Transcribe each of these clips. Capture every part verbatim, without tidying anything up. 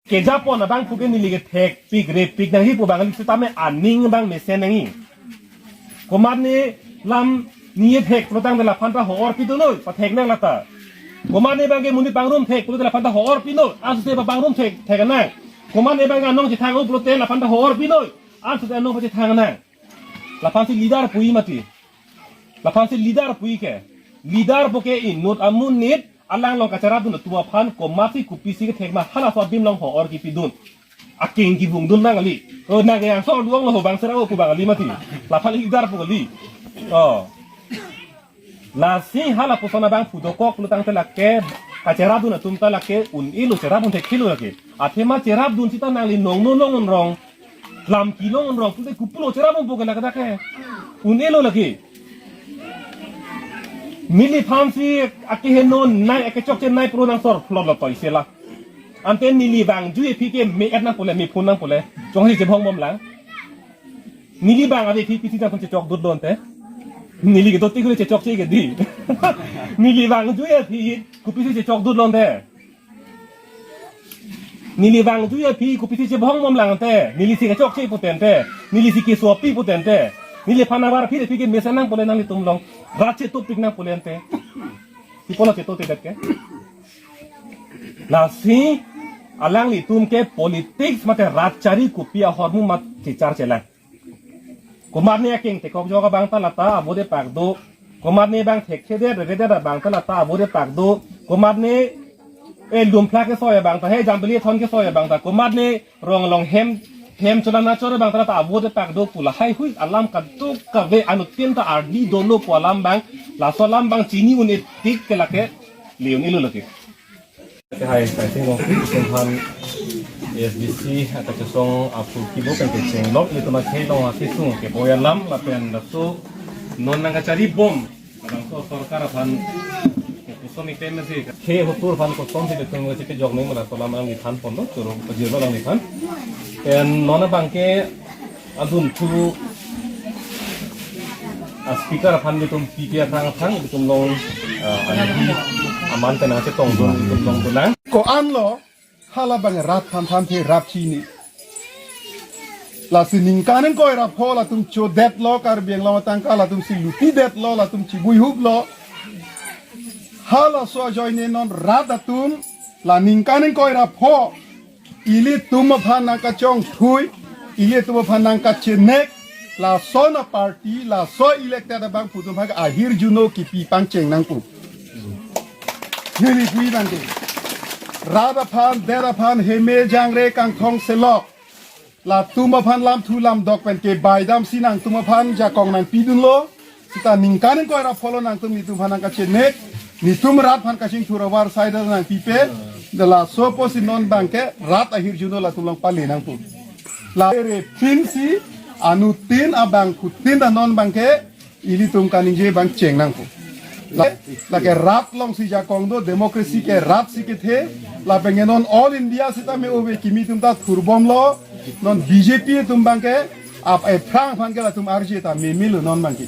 Kejapon abang puke neli kethekpik repik nangji pu abang kali, setame aning abang mesen nangji. Komatne lam neli thek pulo tangte laphan ta ho-or pidun noi, pathek nang lata. Komatne abang ke monit pangrum thek pulote laphan ta ho-or pidun noi, asuse pangrum thek, thek nang. Komatne abang ke anong chethang pulote laphan ta ho-or pidun noi, asuse anong pachethang nang. Laphan si leader puji mati. Laphan si leader puji ke. Leader puke inut amonit alang along kacherapdun atum aphan komatsi kopisi kethek ma halaso adim along ho-or kipidun. Aking kibungdun nang kali. O, nang yang so luang lo bang sera o pu abang kali mati. Laphan leader pu kali. O. Lasi halapuson abang pudokok pulo tangte lake kacherapdun atum ta lake un-elo, cherapdun thekthe lo lake. Athema cherapdun seta nangli nong no nong rong, lam kelong rong pulote kopulo cherapdun pu ke lake dak ke. Un-elo lake. Neliphan si akeheno nai, akechokche nai pulo nang sor plot lo toise la. Ante neli vangju aphi ke me-et nang pule, me phun nang pule. Chongsi chebhong bom lang. Neli vang ave aphi kopisi nang chechokdut lo ante. Neli kedo tik le chechokche ke dei. Neli vangju aphi kopisi chechokdut lo ante. Neli vangju aphi kopisi chebhong bom lang ante. Neli si kechokche pute ante. Neli si kesopi pute ante. Neliphan avar aphi aphi ke mesen nang pule nanglitum along. Rat chetopik nang pule ante. Pi apotlo cheto tedet ke. Lasi alanglitum ke politics mate rat chari kopi ahormu mat chichar chelang. Komatne aking tekok jok abang ta lata avote pak do. Komatne abang thekthedet reredet abang ta lata avote pak do. Komatne e lumpla kesoi abang ta, he jambili thon kesoi abang ta. Komatne rong along hem, hem cholang nachor abang ta lata avote pak do pu lahai hui alam kadokave anuttin ta ardi dolo pu alam abang, laso alam abang chini un-e tik ke lake, le un-elo lake. Hai, hai, sing long, sing han, A S D C, ata chesong aphu kibo pen kecheng lok, ilitum akhei long akesung keboi alam, lapen laso non nang kachari bom, labangso sorkar aphan koson item si, khei hotur aphan koson si ilitum kachepejok nang, laso alam nangliphan ponlo, choro pajirlo nangliphan. Pen non abang ke adun thu a speaker aphan ilitum pipi athang athang ilitum along, ah, anahi aman pen nangchetongdun ilitum along tulang. Ko-an lo, hala abang rat aphan than the rat chini. Lasi ningkan ingkoi ra pho latum chodet lo Karbi Anglong atangka, latum si luti det lo, latum chibui hup lo. Halaso ajoine non rat atum la ningkan ingkoi ra pho ilitum aphan nangkachongthui, ilitum aphan nangkachenek, lason a-party, laso elected abangphu atum aphan ahirjuno kipi pangcheng nangpo. Neli pu abang ke. Rat aphan, det aphan, heme jangre kangthong selok. Latum aphan lamthu lamdok pen kebaidam si nangtum aphan jakong nangpidunlo. Seta ningkan ingkoi ra pho lo nangtum nelitum aphan nangkachenek. Nelitum rat aphan kachingthur avar saida nangpipe. Dak laso apotsi non abang ke rat ahirjuno latum along pale nangpo. La repin si anuttin abangphutin ta non abang ke ilitum kaningje abang cheng nangpo. La, lake rat alongsi jakong do, democracy ke rat si kethe, lapen ke non all India sitame ove kimi atum ta thurbomlo, non B J P atum abang ke, ap ephrang aphan ke latum arje ta memelo non abang ke.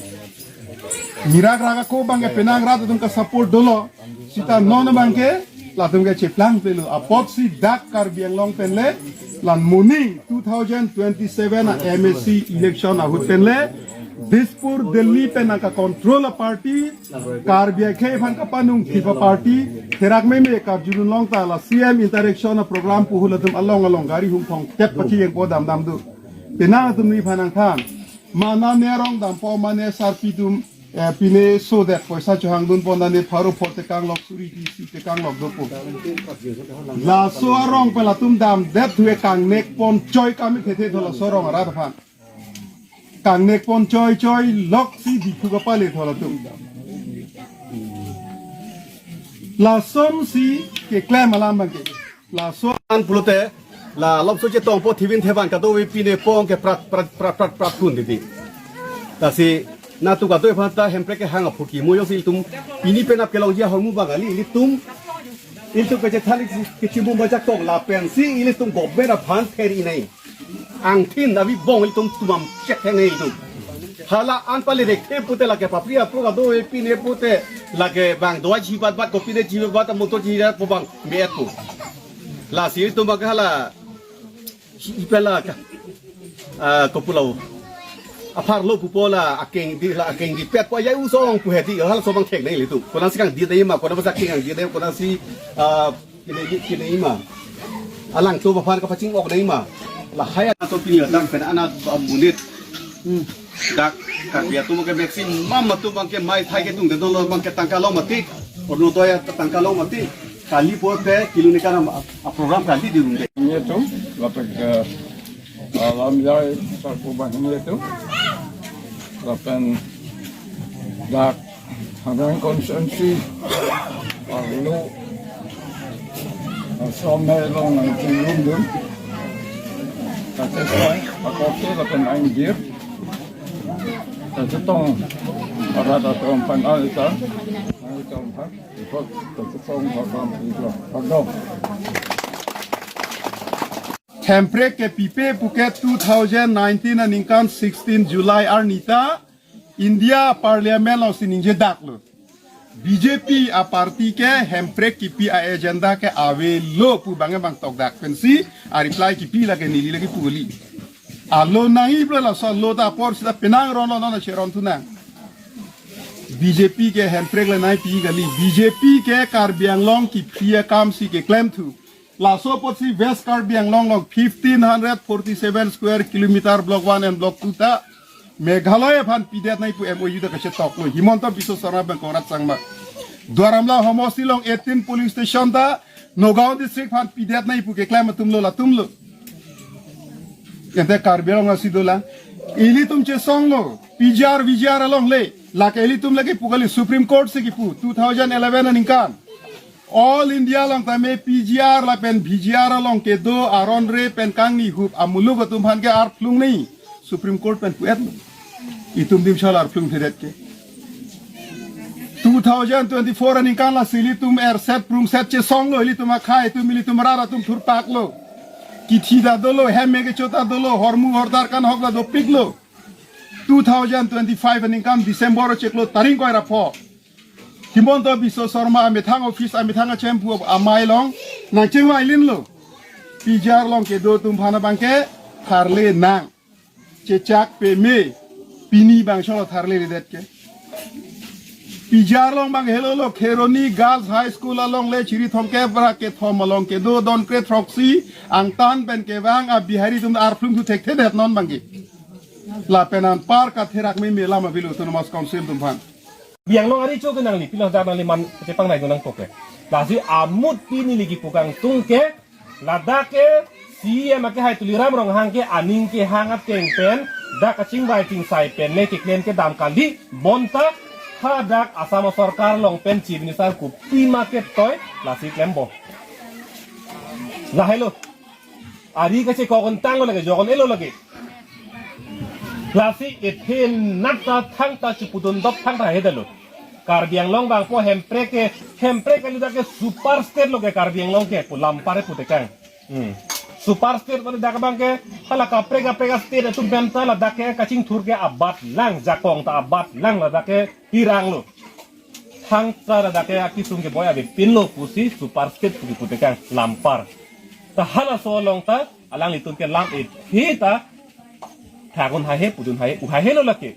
Mirak rak ako abang ke penang rat atum ka-support dolo, seta non abang ke, latum ke cheplang pelo, apotsi dak Karbi Anglong pen le, la moning two thousand twenty-seven a M A C election ahut pen le, Dispur Delhi pen nangka-control a-party, Karbi akhei aphan kapanung thip a-party, therak meme karjulun long ta la C M interaction a-program pu hulatum along along gari hum thong tep pachi yang po dam dam do. Penang atum neliphan nangthan. Mane ne arong dampo, mane sarpi atum, eh, pine sodet poisa chohangdun pon, mane pharo pho tekang lok, suri isi tekang lok dopo. Laso arong pen latum damdet thu e kangnek ponchoi kami thethe tho laso arong arat aphan. Kangnek ponchoi choi lok si Diphu kapale tho latum. Lasonsi keklem alam abang ke. Laso an pulote, la lomso chetongpo thivin thevan kadokave pine pong ke prat, prat, prat, prat, prat kun didi. Lasi, natu kadokave aphan ta Hemprek kehang aphu kimo jongsi ilitum pini penap kelongji ahormu abang kali, ilitum, ilitum kachethalik si, kachimum bajak tong lapensi, ilitum government aphan theri nai. Angthin abi bong ilitum tumam chek theng nai ilitum. Hala an pale rek the pute lake papri apro kadokave pine pute lake abang dua jibat bat kopi de jibat bat motor jibat pu abang me-et pu. Lasi itum bang hala, ipela ka, ah, kopulo. Apharlo pupo la akeng di, la akeng di pet po ya usong pu hedi, halaso bang thek nai litum. Konatsi kangdi nai ma, konatsi kangdi nai, konatsi, ah, kine, kine ma. Alangtum aphan kapaching-ok nai ma. Lahai atum pini atum pen anat amunit. Hmm. Dak, Karbi atum ke maximum atum bang ke mai thai ke tung de dolo bang ke tangka long mati. Orno toya tangka long mati. Kali po te kilo ni karam a, a program kali di rumde. Nelitum, lapen ke, ah, lamjai sarpo banghini atum. Lapen dak Hamren constituency, ah, lo, ah, Somhe along nangchingrumdun. Kachesong, akote lapen aingjir. Kachetong, arat atum aphan alita, alita aphan, ikot kachetong, pardon, pardon, pardon. Hemprek kepipe puke two thousand nineteen aningkan sixteen July arni ta India Parliament alongsi ningje daklo. B J P a party ke hemprek kipi a agenda ke avelo pu bang bang tokdak pensi a reply kipi lake neli lake pu kali. Alo nangji pulo laso alo ta apor sita penang ron lo non cheron thu nang. B J P ke hemprek le nangpi kali. B J P ke Karbi Anglong kipi akam si keklem thu. Laso apotsi West Karbi Anglong along fifteen hundred forty-seven square kilometer block one and block two ta Meghalaya aphan pidet nai pu M O U ta kachetoklo. Himanta Biswa Sarma bang Conrad Sangma. Duar Amla homosti along eighteen polling station ta Nagaon district aphan pidet nai pu keklem atumlo latumlo. Ente Karbi Anglong asi dolang. Ilitum chesonglo. P G R, V G R along le. Lake ilitum lake pu kali Supreme Court si kipu. Two thousand eleven aningkan. All India along tame P G R lapen V G R along kedo aron re pen kangni hup amuluk atum aphan ke arphlung ni Supreme Court pen pu-et lo. Itum dim sal arphlung thedet ke. Two thousand twenty-four aningkan lasi ilitum erset prungset chesonglo, ilitum akhai atum, ilitum arat atum thurpaklo. Kithi ta dolo, hem me kecho ta dolo, hormu hortar kanhok ta dopiklo. Two thousand twenty-five aningkan December chiklo tarik ingkoi ra pho. Himanta Biswa Sarma amethang office amethang achemphu amei along nangchingvai linlo. P G R along kedo atum aphan abang ke tharle nang. Chechak peme pini bang solo tharledet ke. P G R along bang helo lo Kheroni Girls High School along le chiri thomkep ra kethom along kedo don kre throksi angtan pen kevang a Bihari atum arphlung thu thekthedet non bang ke. Lapen anpar katherak meme lam avelo Autonomous Council atum aphan. Biang long ari cho ke nangli, pilo hajar nangli man kachepangnaidun nangkok ke. Lasi amut pini ligi pukang tung ke, ladak ke C E M akehai Tuliram Ronghang ke aning kehang ateng pen, dak kachingvai chingsai pen le keklem kedam kali, bonta hadak Assam sorkar along pen Chief Minister kopima ketoi, lasi klembom. Lahelo. Ari kachekok un tanglo lake, jokon elo lake. Lasi ethe nat ta thangta chipudun dop thangta hahedetlo. Karbi Anglong bang po hemprek ke, hemprek kali dak ke super state lo ke Karbi Anglong ke, pu lampar putekang. Hmm. Super state pu dak bang ke, hala kaprek kaprek state atum pen ta ladak ke kachingthur ke abat lang, jakong ta abat lang ladak ke hirang lo. Thangta ladak ke akisung keboi avepinlo pusi super state pu kiputekang lampar. Ta halaso along ta alanglitum ke lam ethe ta thak un haihe pudun haihe u haihe lo lake.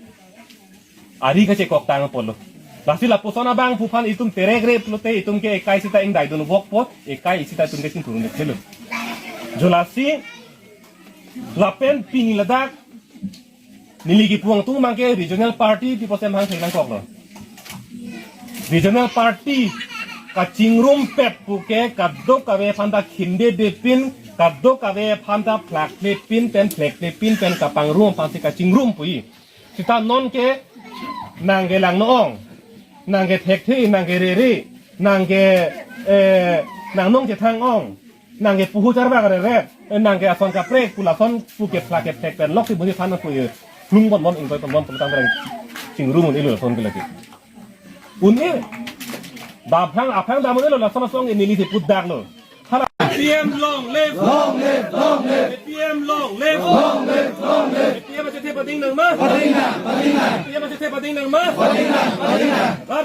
Ari kachekok tang apotlo. Lasi lapuson abangphu aphan itum terek rep lote itum ke ekai sita ingdaidun vokpo, ekai sita itum ke chingthurun thelo. Jo lasi lapen pini ladak neli kipu angtung bang ke regional party pi pu sem hang thek nangkoklo. Regional party kachingrumpet puke kadokave aphan ta khindedepin, kadokave aphan ta phlaklepin pen phleklepin pen kapangrum aphansi kachingrum pu-i. Sita non ke nang ke langno-ong, nang ke thekthe, nang ke rere, nang ke, eh, nangnong chethang-ong, nang ke puhu charvak rere, eh, nang ke ason kaprek, pu lason pu kephlak kephlek pen lok si busi than pu-i. Phlung ponbom ingkoi ponbom pu tang terang chingrum un-elo lason ke lake. Un-e. Daphang aphang dam un-elo lason lason neli si pudaklo. Hala A P M long live! Long live, long live! A P M long live! Long live, long live! A P M achethe pading nang ma? Pading nang, pading nang! A P M achethe pading nang ma? Pading nang, pading nang! Rat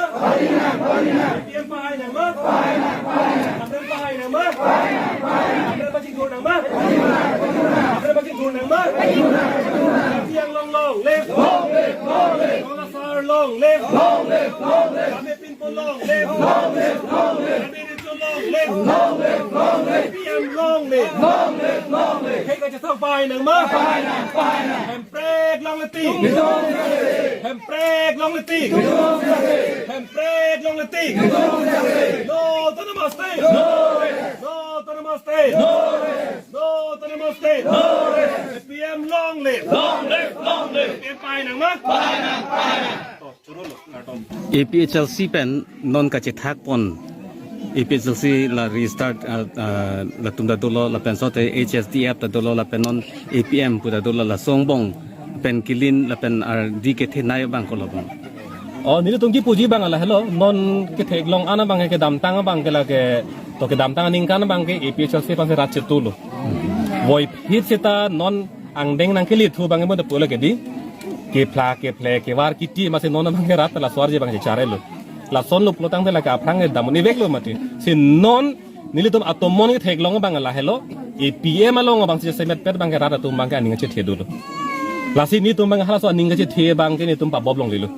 nangma? APM pahai nangma? Hamren pahai nangma? Hamren pachingthur nangma? Hamren pachingthur nangma? Karbi Anglong long live! Rong Asar long live! Karbi Pinpo long live! Karbi Recho long live! APM long live! Khei kachesong pahai nangma? Hemprek longle tik! Hemprek longle tik! Hemprek longle tik! No autonomous state! No autonomous state! No autonomous state! APM long live! Long live! Long live! APM pahai nangma? APHLC pen non kachethak pon, APHLC la restart, uh, uh, latum ta dolo, lapen sote HSDF ta dolo, lapen non APM pu ta dolo, laso angbong pen kelin lapen ardi kethenei abang kolo abang. Oh, nelitum kipuji abang lahelo, non ketheklong an abang ke kedamtang abang ke lake, to kedamtang aningkan abang ke APHLC aphansi rat chetu lo. Voiphit seta non angdeng nangkele thu abang ke mo ta pule ke di. Kephla, kephle, kevar kiti masi non abang ke rat la swarji abang chechare lo. Lason lo pulotangte lake aphrang ke dam un-e vek lo mati. Si non nelitum atomon ketheklong abang lahelo. APM along abangsi semet pet abang ke rat atum abang ke aning chethe dolo. Lasi nelitum abang halaso aning chethe abang ke nelitum pabop longlelo.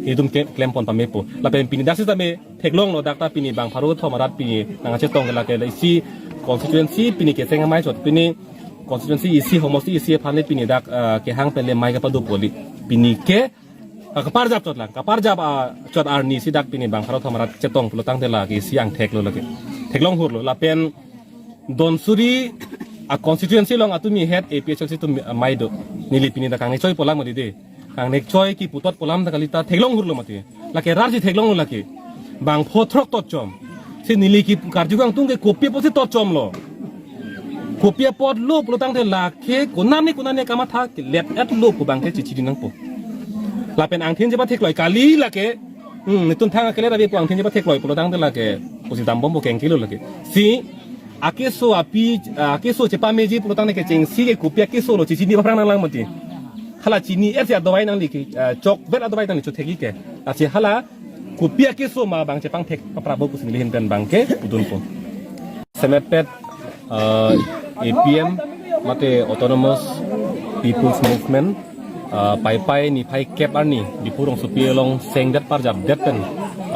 Nelitum ke klem pon pamepo. Lapen pini dak sitame theklonglo, dak ta pini bang pharo thom arat pini nangchetong ke lake isi constituency pini kecheng amei chot, pini constituency isi, homosti isi aphan le pini dak, eh, kehang pen le mei kapado poli. Pini ke, eh, kaparjap chot lang, kaparjap, ah, chot arnisi dak pini bang pharo thom arat chetong pulotangte lake isi angthek lo lake. Theklong hur lo, lapen Donsuri a constituency along atumi het APHLC atum, ah, mei do. Neli pini dak kangni choi polam mati de. Kangni choi kipu tot polam ta kali ta theklong hur lo mati. Lake rarji theklong lo lake. Bang pho throk tot chom. Si neli kekarju kangtung ke kopi apotsi tot chom lo. Kopi apot lo pulotangte lake konane konane kamatha let et lo pu abang ke chichini nangpo. Lapen angthin chepathekloi kali lake. Hmm, nelitum thang akele rabi pu angthin chepathekloi pulotangte lake. Pusi dambompo kengkilo lake. Si akeso api, ah, akeso chepameji pulotangte kechengsi ke kopi akeso lo chichini aphrang nanglang mati. Hala chini et si adovai nangli ke, ah, chokvet adovai nangli chothek-i ke. Lasi hala kopi akeso ma abang chepangthek paprabo pusi neli ahin pen abang ke pudunpo. Semet pet, ah, APM mate Autonomous People's Movement, ah, Paipai niphai kep arni Diphu rongsopi along sengdet parjapdet pen,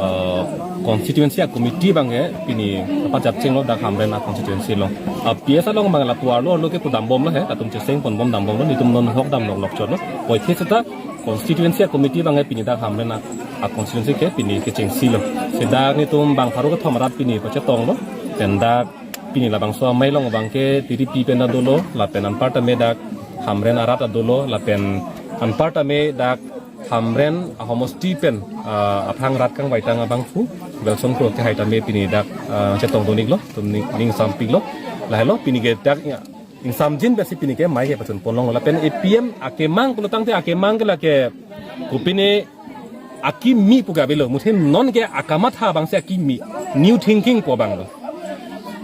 ah, constituency a committee abang ke pini parjap chenglo dak Hamren a constituency along. Ah, PS along abang lapu arlo arlo ke pu dambomlo he, latum cheseng ponbom dambomlo, nelitum non hok dam lok lok chotlo. Voiphit seta constituency a committee abang ke pini dak Hamren a, a constituency ke pini kechengsi lo. Seta nelitum bang pharo kethom arat pini pachetonglo. Pen dak pini labangso amei along abang ke Tiripi pen ta dolo, lapen anparta me dak Hamren arat ta dolo, lapen anparta me dak Hamren ahomosti pen, ah, aphrang rat kangvaitang abangphu Welson Kro kehai tame pini dak, ah, chetong doniklo, tum ning, ning sampiklo. Lahelo pini ke dak ya, ingsamjin pensi pini ke mei ke pachun ponlong lapen APM akemang pulotangte akemang ke lake kopine akimi pu ke avelo, muthe non ke akamatha abangsi akimi, new thinking pu abang lo.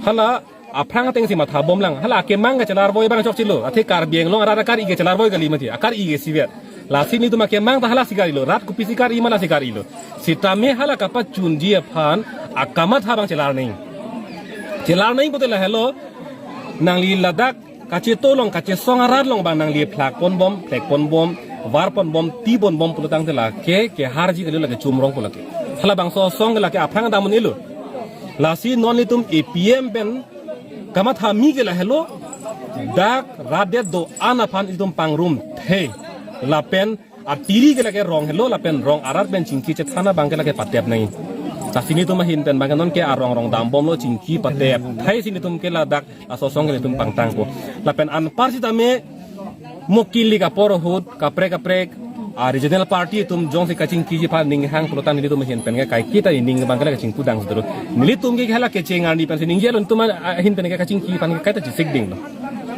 Hala aphrang atengsi mathabom lang, hala akemang ke chelarvoi abang chokchelo, athe Karbi Anglong arat akar-i ke chelarvoi kali mati, akar-i ke isivet. Lasi nelitum akemang ta halasi kar-ilo, rat kopisi kar-i ma lasi kar-ilo. Sitame hala kapachunji aphan akamatha abang chelar nang. Chelar nang pote lahelo, nangli ladak kacheto along, kachesong arat along abang nangli phlak ponbom, phlek ponbom, var ponbom, ti ponbom pulotangte lake, keharji kali lake chumrong pu lake. Halabangso asong ke lake aphrang dam un-elo. Lasi non nelitum APM pen kamatha mi ke lahelo, dak rat det do-an aphan itum pangrumthe. Lapen atiri ke lake rong helo, lapen rong arat pen chingki chethan abang ke lake patep nang. Lasi nelitum ahin pen abang non ke arong rong dambomlo, chingki patep. Thai si nelitum ke ladak laso asong ke nelitum pangtangpo. Lapen anpar sitame mo kilik apor ahut kaprek kaprek a regional party atum jongsi kachingkiji aphan aning hang pulotangte nelitum ahin pen ke kaiketa aning abang ke la kachingpudang sudro. Nelitum ke hala kecheng arni pensi ningjelo, nelitum ahin pen ke kachingki aphan ke kaita chesik dinglo.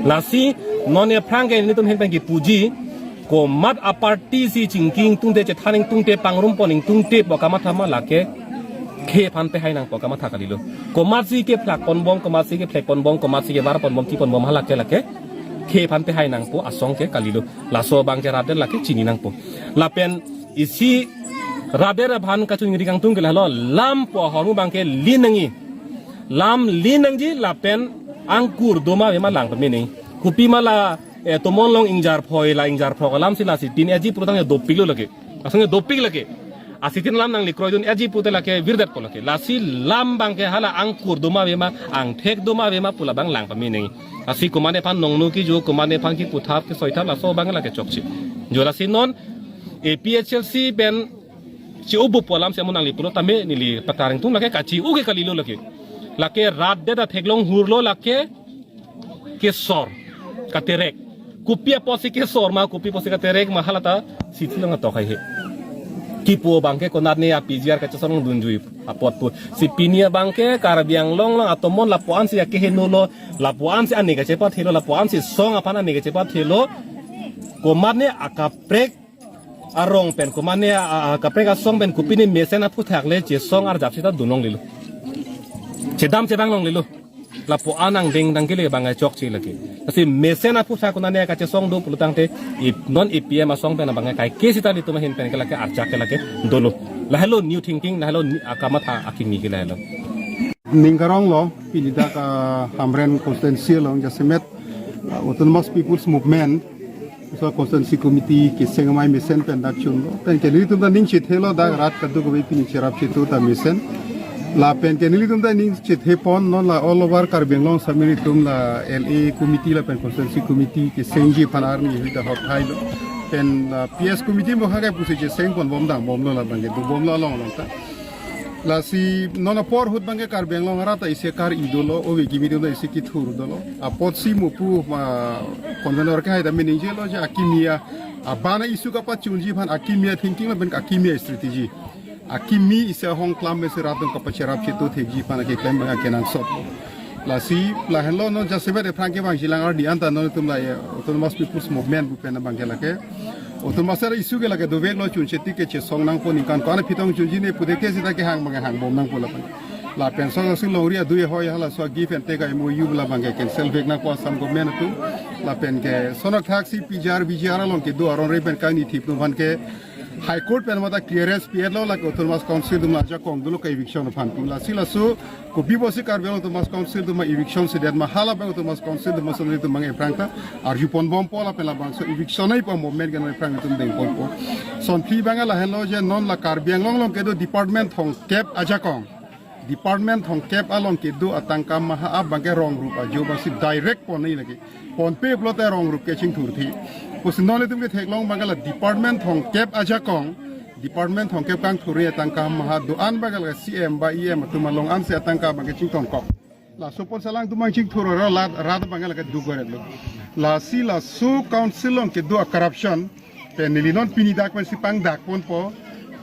Lasi non aphrang ke nelitum ahin pen kipuji, komat aparty si chingki ingtungte, chethan ingtungte, pangrumpon ingtungte pu kamatha ma lake khei aphan pehai nangpo kamatha kalilo. Komatsi kephlak ponbom, komatsi kephlek ponbom, komatsi kevar ponbom, ti ponbom, hala ke lake khei aphan pehai nangpo asong ke kalilo. Laso abang ke rat det lake chini nangpo. Lapen isi rat det aphan kachingri kangtung ke lahelo, lam pu ahormu abang ke lin nangji. Lam lin nangji lapen angkur doma ave ma lang pame nangji. Kopima la, eh, tomon along ingjar phoi la ingjar phrok alam si lasi tin etji pulotangte dopiklo lake. Asong dopik lake. Asitin lam nangli kroidun etji pute lake virdetpo lake. Lasi lam abang ke hala angkur doma ave ma, angthek doma ave ma pu labang lang pame nangji. Lasi komatne aphan nongno kijo, komatne aphan kiputhap kesoithap laso abang lake chokche. Jo lasi non A P H L C pen chi-obupo alam si amo nangli pulo tame neli patar ingtung lake kachi-o ke kalilo lake. Lake rat det atheklong hurlo lake kesor, katerek. Kopi apotsi kesor ma, kopi apotsi katerek ma, halata siti long atok hai he. Kipu abang ke konatne a P G R kachesong dunjui apot pu. Si pini abang ke Karbi Anglong along atomon lapu-an si akeheno lo, lapu-an si aning kachepathelo, lapu-an si song aphan aning kachepathelo. Komatne akaprek arong pen, komatne a, a, kaprek asong pen kopine mesen aphuthak le chesong arjap sita dun longlelo. Chedam chevang longlelo. Lapu-an angdeng dang kele abang chokche lake. Lasi mesen aphuthak konatne kachesong do pulotangte ip non A P M asong pen abang kaike sita nelitum ahin pen ke lake arjak ke lake dolo. Lahelo new thinking, lahelo ni-, akamatha akimi ke lahelo. Ning karong lo, pini dak, ah, Hamren constituency along jasemet, ah, Autonomous People's Movement, so constituency committee keseng amei mesen pen dak chunlo. Pen ke nelitum ta ning chethelo, dak rat kadokave pini cherap chetu ta mesen. Lapen ke nelitum ta ning chethepon, non la all over Karbi Anglong sitame nelitum la L A committee lapen constituency committee kesengji aphan arni hui ta hok thailo. Pen la P S committee mo ha ke pusi cheseng ponbom dambomlo, labang ke dobomlo along along ta. Lasi non apor ahut abang ke Karbi Anglong arat ta isi akar-i dolo, ove kimi dolo, isi kithur dolo. Apotsi mo pu ma convenor ke hai ta mening jelo je akimi a, abana issue kapachunji aphan akimi a thinking lapen akimi a strategy. Akimi isi ahong klam mesi rat atum kapacherap chetu thekji aphan akeklem abang kenangsot. Lasi lahenlo non jasemet aphrang ke vangjilang arni anta nelitum la, eh, Autonomous People's Movement pu pen abang ke lake. Autonomous issue ke lake doveklo, chunche tik ke chesong nangpo, ningkan ko-an aphi tong chunji ne pute ke sita kehang abang hangbom nangpo lapen. Lapen so si longri adui hoi halaso give and take M O U labang ke cancel vek nangpo Assam government atum. Lapen ke sonok thak si P G R, V G R along kedo aron re pen kangni thip atum aphan ke High Court pen mata clearance pi-etlo, lake Autonomous Council atum la ajakong dolo ka eviction aphan pu. Lasi laso kopi apotsi Karbi Anglong Autonomous Council atum ma eviction sedet ma, hala abang Autonomous Council atum ma sonri atum abang aphrang ta arju ponbompo lapen labangso eviction ai pa movement ke non aphrang atum dengponpo. Sonphli abang lahenlo je non la Karbi Anglong along kedo department thomkep ajakong. Department thomkep along kedo atangka maha abang ke rong rup ajo basi direct pon nangji lake. Ponpe pulote rong rup ke chingthurthe. Pusi non nelitum ketheklong abang ke la department thomkep ajakong, department thomkep kangthurji atangka maha do-an abang ke la C M ba E M atum along ansi atangka abang ke chingthurkok. Laso apotsi alangtum abang chingthur ro rat, rat abang ke lake duk goret lo. Lasi laso council along kedo a-corruption pen neli non pini dak pensi pangdak ponpo.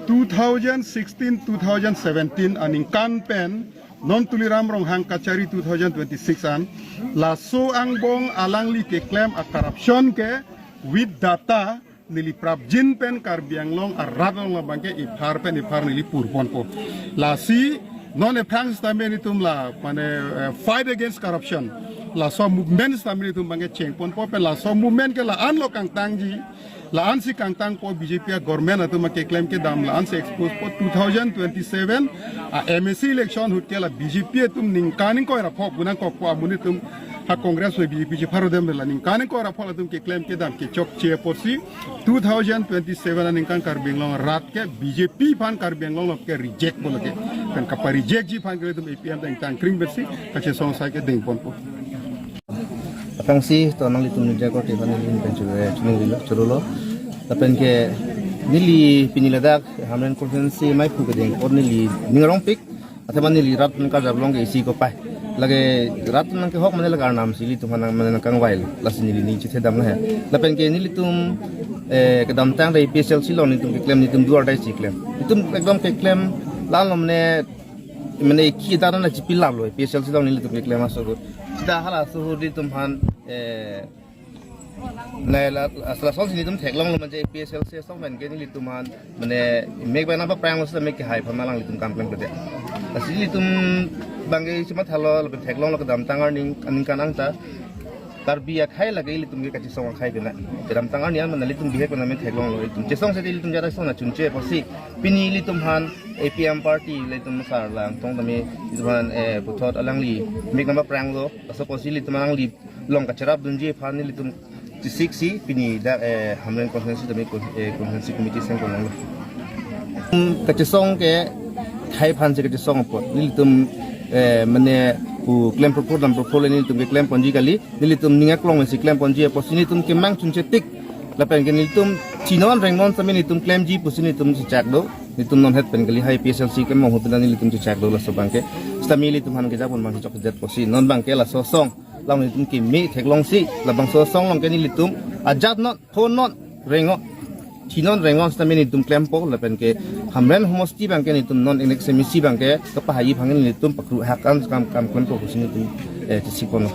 Two thousand sixteen, two thousand seventeen aningkan pen non Tuliram Ronghang kachari two thousand twenty-six an, laso angbong alangli keklem a-corruption ke with data neli prapjin pen Karbi Anglong arat along labang ke ephar pen ephar neli purponpo. Lasi non aphrang sitame nelitum la mane, eh, fight against corruption, laso movement sitame nelitum abang ke chengponpo pen laso movement ke la-an lo kangtangji. La-ansi kangtangpo, B J P a-government atum akeklem kedam la-ansi expose po. Two thousand twenty-seven a-M A C election ahut ke la B J P atum ningkan ingkoi ra phok gunang kokpo amonit atum ha Congress ho B J P chepharo dem la ningkan ingkoi ra phok atum keklem kedam kechokche apotsi two thousand twenty-seven aningkan Karbi Anglong arat ke B J P aphan Karbi Anglong along ke reject bolo ke. Pen kapa-rejectji aphan ke nelitum A P M ta ingtang kring pensi kachesong sai ke dengponpo. Aphrangsi to nanglitum media korte aphan neli pen churu, eh, churu lo, churu lo. Lapen ke Neli pini ladak Hamren constituency maiphu kedeng apot neli ning arongpik. Athema neli rat nangkarjap long ke isi kopai. Lake rat nangkehok mane lake Arnam si ilitum aphan mane nangkangvai. Lasi neli ning chethedam lahai. Lapen ke nelitum eh, kedamtang A P H L C along nelitum keklem, nelitum do or die si klem. Nelitum ekdom keklem la-an lo mane, mane ki dana na chipilap lo A P H L C along nelitum keklem aso ahut. Sita hala aso ahut nelitum aphan eh, na la, la, lason si nelitum theklonglo mane A P H L C asong pen ke nelitum aphan mane mek bai nangpapranglo sita mek kehai aphan alanglitum kam klemkledet. Lasi nelitum abangke isi mathalo lapen theklonglo kedamtang arni aningkan angta Karbi akhei lake ilitum ke kachesong akhei pena. Kedamtang arni an mane ilitum bihek pena me theklonglo ilitum. Chesong seta ilitum jara song na chunche apotsi pini ilitum aphan A P M party ilitum sar Langtong tame ilitum aphan eh, puthot alangli mek nangpapranglo. Laso apotsi ilitum alangli along kacherapdunji aphan nelitum chesiksi pini dak eh, Hamren constituency tame con- eh, constituency committee sengkon longlo. Hmm, kachesong ke khei aphan si kachesong apot. Nelitum eh, mane pu klem propor dam propor le nelitum keklem ponji kali. Nelitum ning aklong si klem ponji apotsi nelitum kemang chunche tik. Lapen ke nelitum chinon rengnon sitame nelitum klemji pusi nelitum chechak do. Nelitum non het pen kali hai A P H L C klem mong ahut pen nelitum chechak do laso abangke. Sitame nelitum aphan kejapon abang chokjet apotsi non abangke laso asong along nelitum keme theklongsi labangso asong along ke nelitum ajat non, thon non, rengnon, chinon rengnon sitame nelitum klempo lapen ke Hamren homosti abangke nelitum non ingnek semisi abangke kepahai aphan nelitum pakruhak an kam kam klempo pusi nelitum eh, chesik ponlo.